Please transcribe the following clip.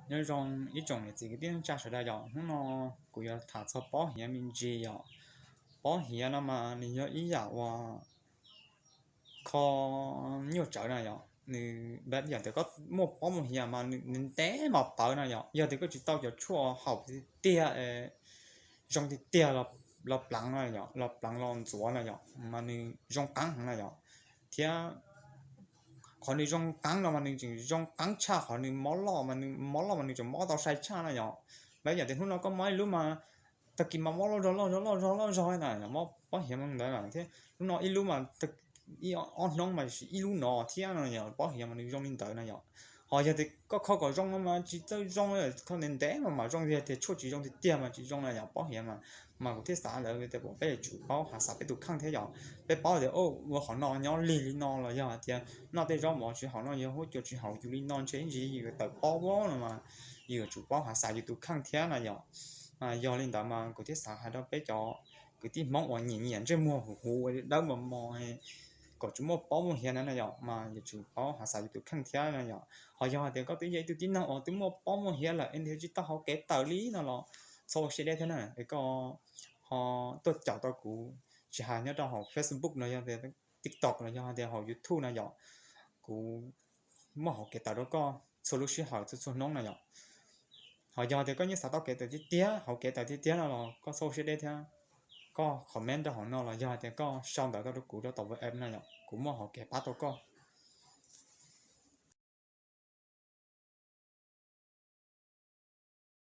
Nyob zoo ib tsoom niam txiv kwv tij neej tsa sawv daws yom, hnub no kuv yuav tham txog pob hiav me ntsis yom. Pob hiav no mas nws yog ib yam uas kho nyuaj tsawv na yom. Nws yog tias koj muaj pob muaj hiav mas nws ntev mas pawv no yom. Yog tias koj tsis tau cov tshuaj haum tiag tiag, zoo tiag tiag los pleev no yom, los pleev los ntxuav no yom, mas nws zoo qeeb heev na yom. Thiab qhov nws zoo qeeb no mas nws tseem zoo qeeb tshaj qhov nws mob loj, mas nws mob loj mas nws tseem mob tau sai tshaj na yom. Yog tias hnub no koj mob ib lub mas tag kis mas mob loj zog loj zog loj zog loj zog na, mob pob hiav ntawd na. Thiab hnub no ib lub mas ib ob hnub mas ib lub no thiab no yom, pob hiav mas nws zoo li ntawd na yom. Ho yog tias koj kho kom zoo no mas tsis txawj zoo, kho ntev ntev mas mam zoo, yog tias tshuaj tsis zoo tiag tiag mas tsis zoo na yom, pob hiav mas. Mas kuv thiaj xav lawm tias peb yuav tsum paub hav xav peb tus kheej thiab yom. Peb paub tias ua hom no nyob lig li no los yog hais tias noj tej zaub mov tsis haum no yog huab cua tsis haum yus li no ntshe ib ntsis yus tawm pob vab no mas yus yuav tsum paub hav xav yus tus kheej thiab na yom. Yog li ntawd mas kuv thiaj xav hais rau peb cov kwv tij Hmoob uas nyiam nyiam ntsej muag huv huv dawb mos mos kom tsis muaj pob muaj hiav na yom, mas yuav tsum paub hav xav yus tus kheej thiab na yom. Ho yog hais tias koj twb yog ib tug tib neeg uas twb muaj pob muaj hiav lawm es nws tsis tau hauv kev tawm li no los txhob ua siab deb thiab na, es koj ho tuaj caum tau kuv, tsis hais nyob rau hauv Facebook los yog tias TikTok los yog hais tias hauv YouTube na yom, kuv muaj hauv kev tawm rau koj txhua lub sij hawm txhua txhua hnub na yom. Ho yog tias koj yeej xav tau kev tawm tiag tiag, hauv kev tawm tiag tiag no los koj txhob ua siab deb thiab, koj comment rau hauv no los yog tias koj sau ntawv tuaj rau kuv rau tom WhatsApp na yom, kuv muaj hauv kev pab tau koj.